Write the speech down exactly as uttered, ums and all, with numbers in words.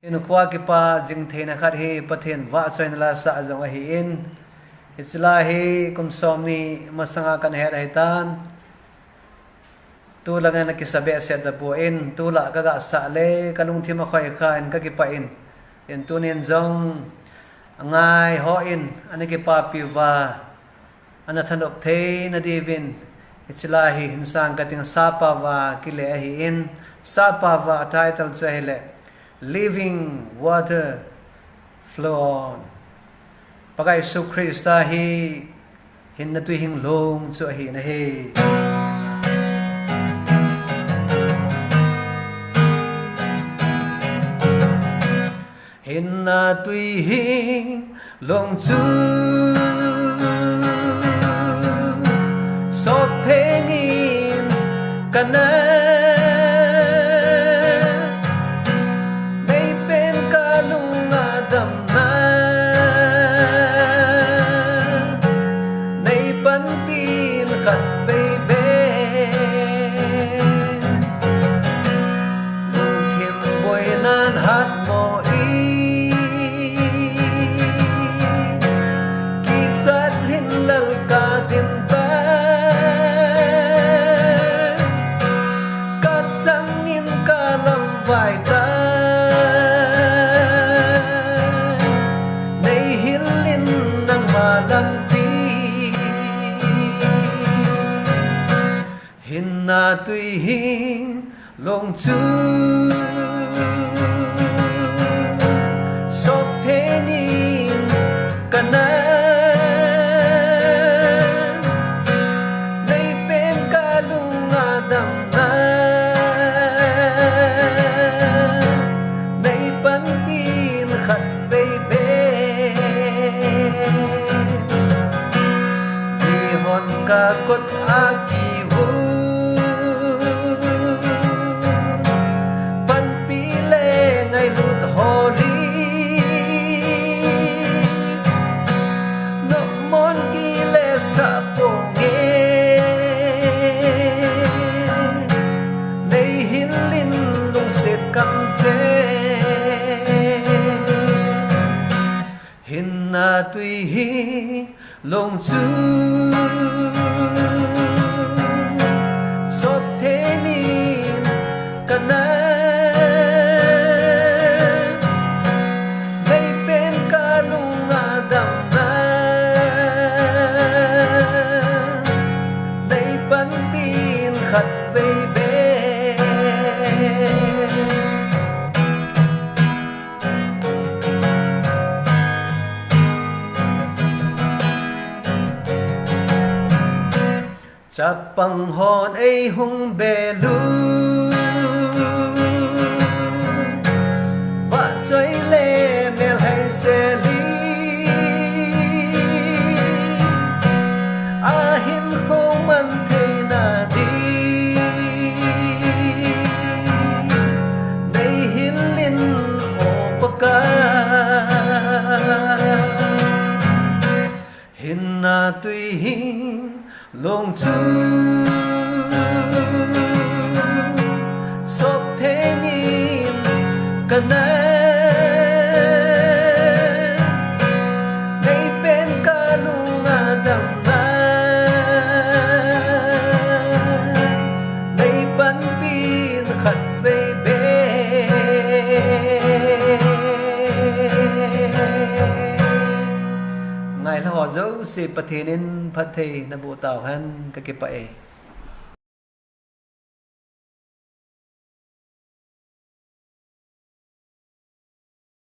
Hinkho a kipa jing theina khat hi Pathen vahchoina la sah jong ahin. Hiche la hi kum som ni masanga kana het ahitan. Tulai in ana kisa behseh tapon, tulai kaga sah le kalungthim akhoi khan kakipah in. Hin tunin jong angai hon ana kipapi uva, ana thanop theina diuvin, hiche la hi hin sang kating. Sap a va kile ahin, Sap a va title chu ahile Living Water Flow On. Pakai Jesu Christa hi hinna tui hing long chu ahi nahi. Hinna tui hing long chu sop thei nin kana, nei pen kalung a damna, nei panpin khatvei beh. Lungthim boinan hatmo in, kichat hin lal kadin tai, kachang in kalamvai tai. Nei hil in nangma lampi. Hinna tui hing long chu sop thei nin kana, nei pen kalung a damna, nei panpin khatvei beh. Mihon kakot a kivu, panpi le ngailut ho hi, nopmon kile sah ponge. Nei hil in lungset kamcheng. Hinna tui hing long chu sop thei nin kana, nei pen kalung a damna, nei panpin khatvei beh. Chapang hon eihung bel u, vahchoi le melhei sel in, ahinkho man theina ding, nei hil in o Pakai. Hinna tui hing long chu sop thei nin kana, nei pen kalung a damna, nei panpin khatvei beh. Ngailha ho jouse Pathen in phatthei naboh tauhen, kakipah e.